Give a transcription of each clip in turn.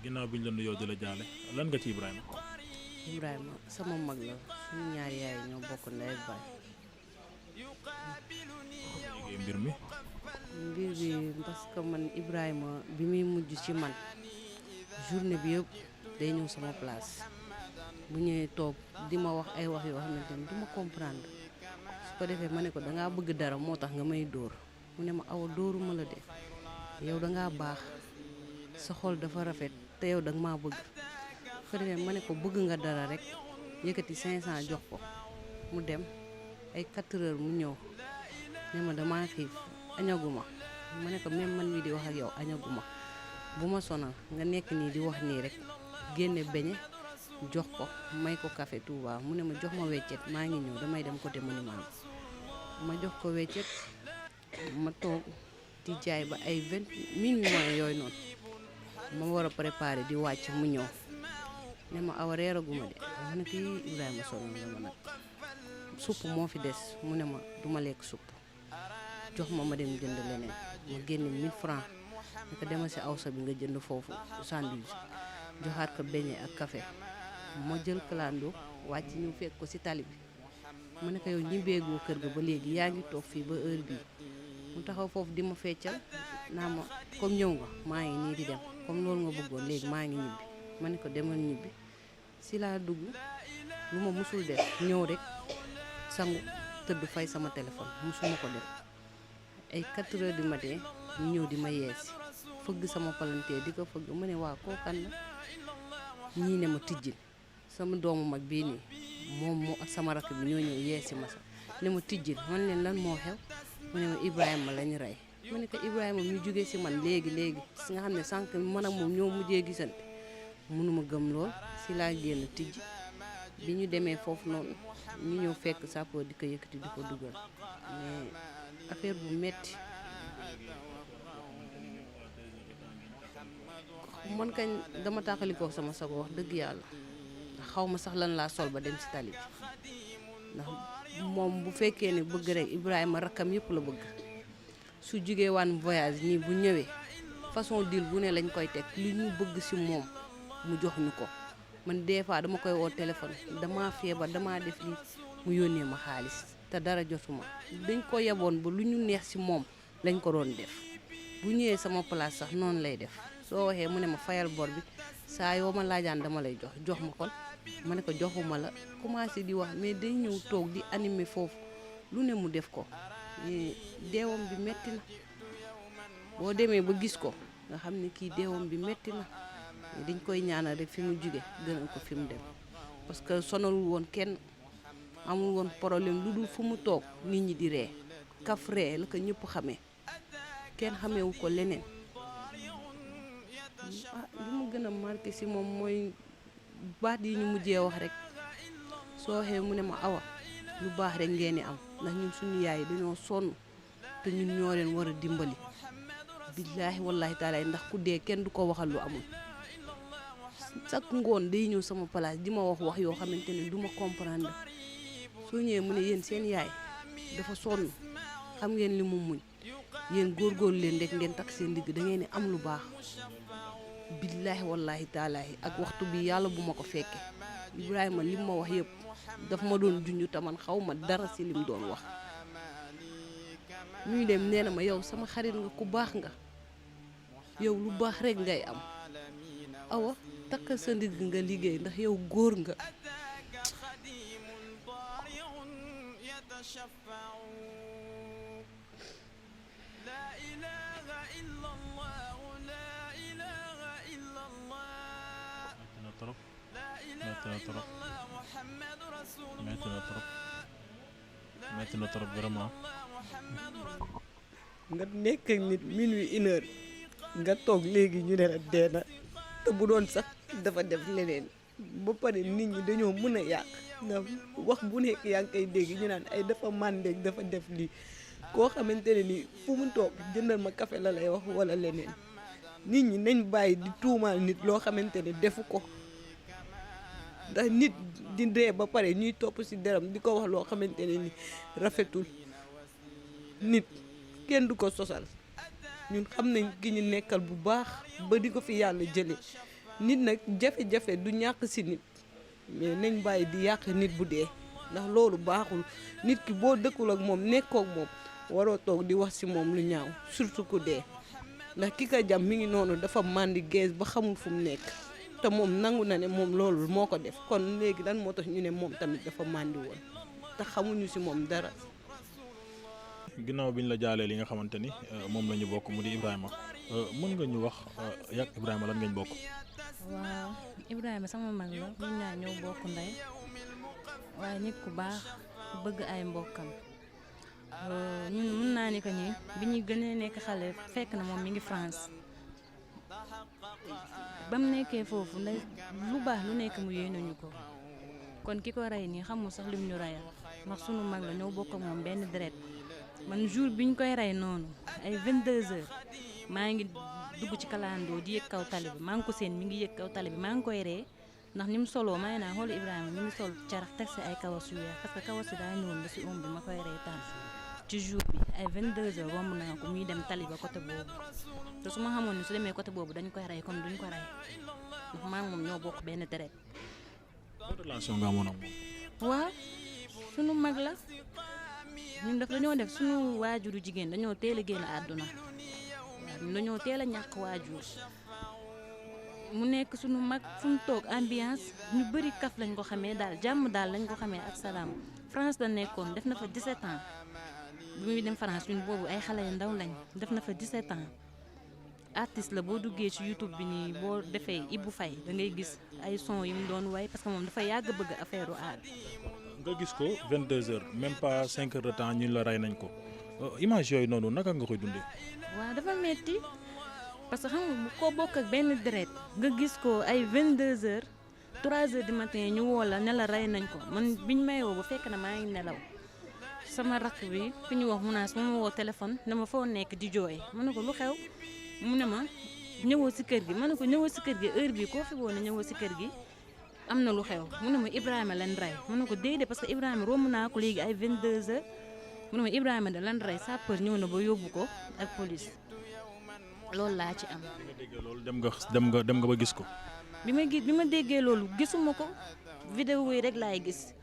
ginnaaw bi ñu la nuyoo di la jaale lan nga ci Ibrahima. Ibrahima sama mag la suñu ñaari yaay ñoo bokk ndey ak baay. yéegee mbir mi. mbir bi parce que man Ibrahima bi muy mujj ci man journée bi yëpp day ñëw sama place bu ñëwee toog di ma wax ay wax yoo xamante ni du ma comprendre su ko defee ma ne ko dangaa bëgg dara moo tax nga may dóor mu ne ma awa dóoruma la de yow dangaa baax sa xol dafa rafet te yow danga maa bëgg su ko defee ma ne ko bëgg nga dara rek yëkkati 500 jox ko mu dem ay 4 heures mu ñëw ne ma damaa xiif añaguma ma ne ko même man mi di wax ak yow añaguma bu ma sonal nga nekk nii di wax nii rek génne beñe jox ko may ko café Touba mu ne ma jox ma weccet maa ngi ñëw damay dem côté monument ma jox ko weccet ma toog di jaay ba ay 20 minuit mooy yooyu noonu ma war a préparer di wàcc mu ñëw ne ma awa reeraguma de ma ne ko Ibrahima sonal nga ma nag supp moo fi des mu ne ma duma lekk supp jox ma dem jënd leneen ma génne 1000 francs ne ko demal si awsa bi nga jënd foofu sandwich joxaat ko beñe ak café ma jël clando wàcc ñu fekk ko si tali bi ma ne ko yow ñibbeegoo kër ga ba léegi yaa ngi toog fii ba heure bii mu taxaw foofu di ma feccal naa ma comme ñëw nga maa ngi nii di dem comme loolu nga bëggoon léegi maa ngi ñibbi ma ne ko demal ñibbi si laa dugg lu ma musul def ñëw rek sangu tëdd fay sama téléphone musuma ko def ay 4 heures du matin ñu ñëw di ma yeesi fëgg sama palanteer di ko fëgg ma ne waa kookan la ñii ne ma tijjil sama doomu mag bii nii moom moo ak sama rakk bi ñoo ñëw yeesi ma sax ne ma tijjil man leen lan moo xew mu ne ma Ibrahima lañu rey ma ne ko Ibrahima ñu jógee si man léegi si nga xam ne sànq man ak moom ñoo mujjee gisante mënuma gëm lool si laa génn tijj bi ñu demee foofu noonu ñu ñëw fekk sapeur di ko yëkkati di ko dugal mais affaire bu metti man kañ dama tàqalikoo sama sago wax dëgg yàlla ndax xaw ma sax lan laa sol ba dem si tali bi ndax moom bu fekkee ne bëgg rek Ibrahima rakkam yëpp la bëgg su jugee waan voyage nii bu ñëwee façon deal bu ne lañ koy teg li ñu bëgg si moom mu jox ñu ko man des fois dama koy woo téléphone dama feebar dama def li mu yónnee ma xaalis te dara jotuma dañ ko yeboon ba lu ñu neex si moom lañ ko doon def bu ñëwee sama place sax noonu lay def soo waxee mu ne ma fayal bor bi saa yoo ma laajaan dama lay jox ma kon ma ne ko joxuma la commencé di wax mais day ñëw toog di animer foofu lu ne mu def ko deewam bi metti na boo demee ba gis ko nga xam ne kii deewam bi metti na dañ koy ñaanal rek fi mu jóge gënal ko fi mu dem parce que sonalul woon kenn amul woon problème lu dul fu mu toog nit ñi di ree kaf ree la ko ñëpp xamee kenn xameewu ko leneen li mu gën a marqué si moom mooy baat yi ñu mujjee wax rek soo waxee mu ne ma awa lu baax rek ngeen di am ndax ñun suñu yaay dañoo sonn te ñun ñoo leen war a dimbali billaahi wallaahi taala ndax ku dee kenn du ko waxal lu amul chaque ngoon day ñëw sama place di ma wax yoo xamante ne du ma comprendre soo ñëwee mu ne yéen seen yaay dafa sonn xam ngeen li mu muñ yéen góorgóorlu leen rek ngeen takk seen digg da ngeen di am lu baax billaahi wallaahi taalaahi ak waxtu bi yàlla bu ma ko fekke Ibrahima lim ma wax yëpp daf ma doon junj taman xaw ma dara si lim doon wax ñuy dem nee na ma yow sama xarit nga ku baax nga yow lu baax rek ngay am awa takkal sa ndigg nga liggéey ndax yow góor nga metti na trop vraiment. nga nekk ak nit minuit 1 heure nga toog léegi ñu ne la dee na te bu doon sax dafa def leneen ba pare nit ñi dañoo mën a yàq nga wax bu nekk yaa ngi koy dégg ñu naan ay dafa màndeeg dafa def lii koo xamante ne ni fu mu toog jëndal ma café la lay wax wala leneen nit ñi nañ bàyyi di tuumaal nit loo xamante ne defu ko ndax nit di dee ba pare ñuy topp ci deram di ko wax loo xamante ne ni rafetul nit kenn du ko sosal ñun xam nañ ki ñu nekkal bu baax ba di ko fi yàlla jële nit nag jafe-jafe du ñàkk si nit mais nañ bàyyi di yàq nit bu dee ndax loolu baaxul nit ki boo dëkkul ak moom nekkook moom waroo toog di wax si moom lu ñaaw surtout ku dee ndax ki ka jam mi ngi noonu dafa màndi gees ba xamul fu mu nekk te moom nangu na ne moom loolu moo ko def kon léegi lan moo tax ñu ne moom tamit dafa màndi woon te xamuñu si moom dara. ginnaaw bi ñu la jaalee li nga xamante ni moom la ñu bokk mu di Ibrahima mën nga ñu wax yàgg Ibrahima lan ngeen bokk. waaw Ibrahima sama mag la ñun ñaar ñoo bokk ndey waaye nit ku baax bëgg ay mbokkam ñun mën naa ni que ni bi ñuy gën a nekk xale fekk na moom mi ngi France ba mu nekkee foofu ndey lu baax lu nekk mu yéene ñu ko kon ki ko rey nii xamul sax lim ñu reyal ndax sunu mag la ñoo bokk ak moom benn deret man jour bi ñu koy rey noonu ay 22h maa ngi dugg ci kalandoo di yëg kaw tali bi maa ngi ko seen mi ngi yëg kaw tali bi maa ngi koy ree ndax ni mu soloo maa ngi naan xool Ibrahima mi ngi sol carax teg si ay kawas yu weex parce que kawas yi daa ñëwoon ba si omb bi ma koy ree tànn ci jour bi ay 22h romb naa ko muy dem tali ba côté boobu te su ma xamoon ni su demee côté boobu dañ koy rey kon duñ ko rey ndax maa ngi moom ñoo bokk benn deret. ban relation nga amoon ak moom. waaw sunu mag la ñun daf dañoo def sunu waajuru jigéen dañoo teel a génn àdduna waaw ñun dañoo teel a ñàkk waajur mu nekk sunu mag fu mu toog ambiance ñu bëri kaf lañ ko xamee daal jàmm daal lañ ko xamee ak salaam France la nekkoon def na fa 17 ans bi muy dem France ñun boobu ay xale yu ndaw lañ def na fa 17 ans artiste la boo duggee ci YouTube bi nii boo defee Ibou Faye da ngay gis ay son yi mu doon way parce que moom dafa yàgg bëgg affaire art. nga gis ko 22h même pas 5 heures de temps ñu la rey nañ ko image yooyu noonu naka nga koy dundee. waaw dafa metti parce que xam nga koo bokk ak benn deret nga gis ko ay 22h 3h du matin ñu woo la ne la rey nañ ko man biñ may woo ba fekk na maa ngi nelaw sama rakk bi ku ñu wax munaas ma woo téléphone ne ma foo nekk di jooy ma ne ko lu xew mu ne ma ñëwoo si kër gi ma ne ko ñëwoo si kër gi heure bi koo fi woo ne ñëwoo si kër gi am na lu xew mu ne ma Ibrahima lan rey mu ne ko déedéet parce que Ibrahima romb naa ko léegi ay 22h mu ne ma Ibrahima da lan rey sapeur ñëw na ba yóbbu ko ak police loolu laa ci am. bi nga déggee loolu dem nga ba gis ko. bi ma déggee loolu gisuma ko vidéo yi rek laay gis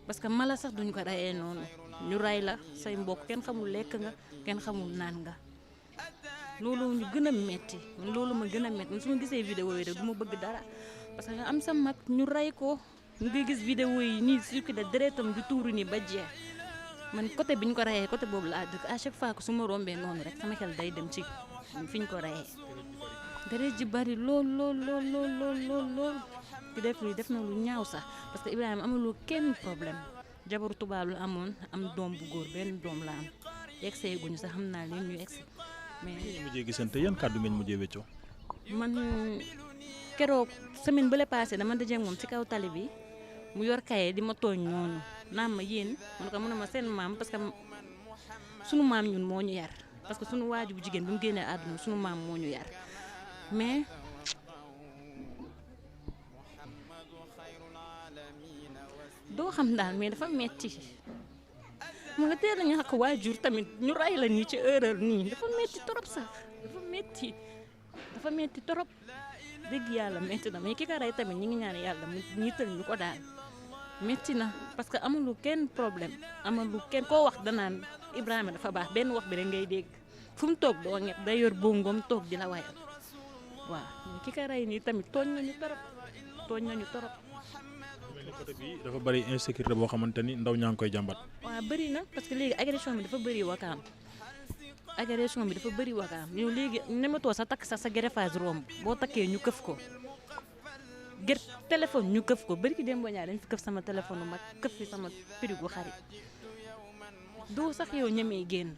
parce que mala sax duñ ko reyee noonu ñu rey la say mbokk kenn xamul lekk nga kenn xamul naan nga loolu ñu gën a metti loolu ma gën a metti su ma gisee vidéo yi rek du ma bëgg dara parce que nga am sa mag ñu rey ko ñu ngi gis vidéo yi nii circulé deretam di tuuru nii ba jeex man côté bi ñu ko reyee côté boobu laa dëkk à chaque fois que su ma rombee noonu rek sama xel day dem ci fi ñu ko reyee deret ji bari lool ki def na lu ñaaw sax parce que Ibrahima amuloo kenn problème jabaru tubaab la amoon am doom bu góor benn doom la am egsee guñu sax xam naa leen ñu egsi mais ngeen mujjee gisante yan kàddu ngeen mujjee weccoo. man keroog semaine bële passé dama daje moom ci kaw tali bi mu yor kaye di ma tooñ noonu naan ma yéen mu ne ko mën a ma seen maam parce que sunu maam ñun moo ñu yar parce que sunu waaju bu jigéen bi mu génnee àdduna sunu maam moo ñu yar mais doo xam daal mais dafa metti mu nga teel a ñàkk waajur tamit ñu ray la nii ci erreur nii dafa metti torop sax dafa metti torop dëgg yàlla metti na mais ki ka rey tamit ñi ngi ñaan yàlla mu ñiital ñu ko daal metti na parce que amalu kenn problème amalu kenn koo wax danaan Ibrahima dafa baax benn wax bi rek ngay dégg fu mu toog doo ñett day yor bongoom toog di la wayal waaw ki ka rey nii tamit tooñ nañu torop côté bi dafa bari insécurité boo xamante ni ndaw ñaa ngi koy jàmbat. waaw bëri na parce que léegi agression bi dafa bëri wakaam yow léegi nematoo sa takk sa greffage romb boo takkee ñu këf ko téléphone ñu këf ko bëri ki dem ñaar dañ fi këf sama téléphone mag këf fi sama pirigu xarit doo sax yow ñemee génn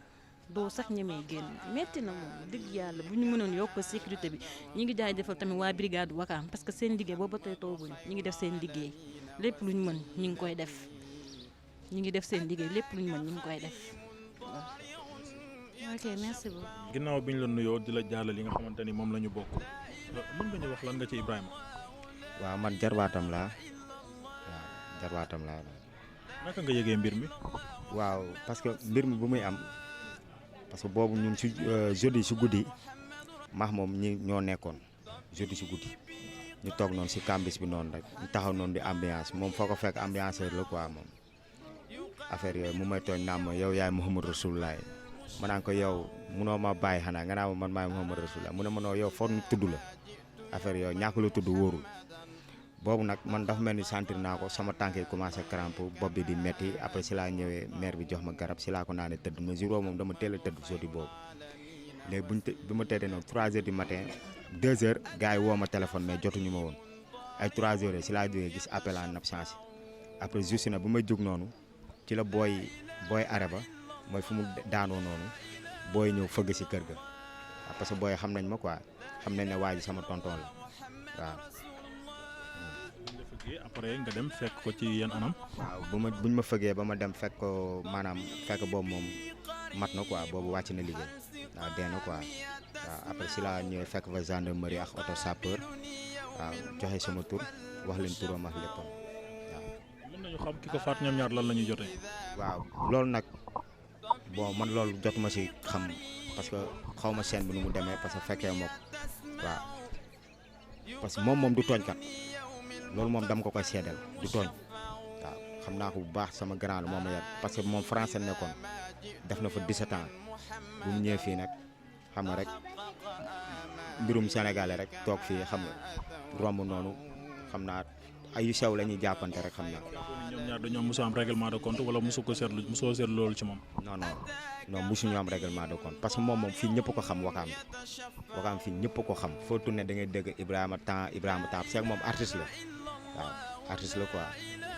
metti na moom dëgg yàlla bu ñu mënoon yokk sécurité bi ñi ngi jaay defal tamit waa brigade wakaam parce que seen liggéey booba tey tooguñu ñi ngi def seen liggéey lépp lu ñu mën ñi ngi koy def lépp lu ñu mën ñi ngi koy def ok merci beaucoup. ginnaaw bi ñu la nuyoo di la jaale li nga xamante ni moom la ñu bokk mën nga ñu wax lan nga ci Ibrahima. waaw man jarbaatam laa. naka nga yëgee mbir mi. waaw parce que mbir mi bu muy am parce que boobu ñun si jeudi si guddi maax moom ñi ñoo nekkoon jeudi si guddi ñu toog noonu si cambis bi noonu rek ñu taxaw noonu di ambiance moom foo ko fekk ambianceur la quoi moom affaire yooyu mu may tooñ naa ma yow yaay Mouhamadou Rasulullah ma naan ko yow munoo ma bàyyi xanaa nga naa ma man maay Mouhamadou Rasulullah mu ne ma noo yow foog ñu tudd la affaire yooyu ñàkk la tudd wóorul boobu nag man dafa mel ni sentir naa ko sama tànk yi commencé crampe bopp bi di metti après si laa ñëwee mère bi jox ma garab si laa ko naanee tëdd ma jour moom dama teel a tëdd jeudi boobu léegi bi ma tëddee noonu 3 heures du matin 2 heures gars yi woo ma téléphone mais jotuñu ma woon ay 3 heures si laa jógee gis appel en absence après juste na bu may jóg noonu ci la booy arrêt ba mooy fu mu daanoo noonu booy ñëw fëgg si kër ga parce que booy xam nañ ma quoi xam nañ ne waa ji sama tonton la waaw. après nga dem fekk ko ci yan anam. waaw buñ ma fëggee ba ma dem fekk ko maanaam fekk boobu moom mat na quoi boobu wàcc na liggéey waaw dee na quoi waaw après si laa ñëwee fekk fa gendarmerie ak auto sapeur waaw joxe sama tur wax leen turam ak léppam waaw. mën nañu xam ki ko faat ñoom ñaar lan la ñuy jotee. waaw loolu nag bon man loolu jotuma si xam parce que xaw ma scène bi nu mu demee parce que fekkee moo ko waaw parce que moom du tooñkat. loolu moom dama ko koy seedal du tooñ waaw xam naa ko bu baax sama grand la moom la yar parce que moom français nekkoon def na fa 17 ans bu mu ñëwee fii nag xam nga rek mbirum sénégalais rek toog fii xam nga romb noonu xam naa ay yu sew la ñuy jàppante rek xam naa. ñoom ñaar dañoo mos a am règlement de compte wala mosoo seetlu loolu ci moom. non mosuñu am règlement de compte parce que moom fii ñëpp ko xam wakaam fii ñëpp ko xam foo tourné da ngay dégg Ibrahima temps parce que moom artiste la. waaw artiste la quoi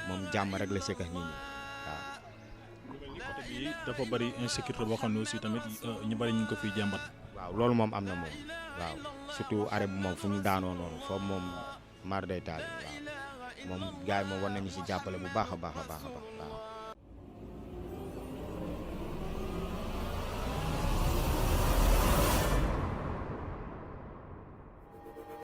moom jàmm rek la sekk ak nit ñi waaw. côté bi dafa bari insécurité boo xam ne aussi tamit ñu bari ñu ngi ko fiy jàmbat. waaw loolu moom am na moom waaw surtout arrêt bu moom fu ñu daanoo noonu foofu moom mar day taal waaw moom gars yi moom war nañu si jàppale bu baax a baax waaw.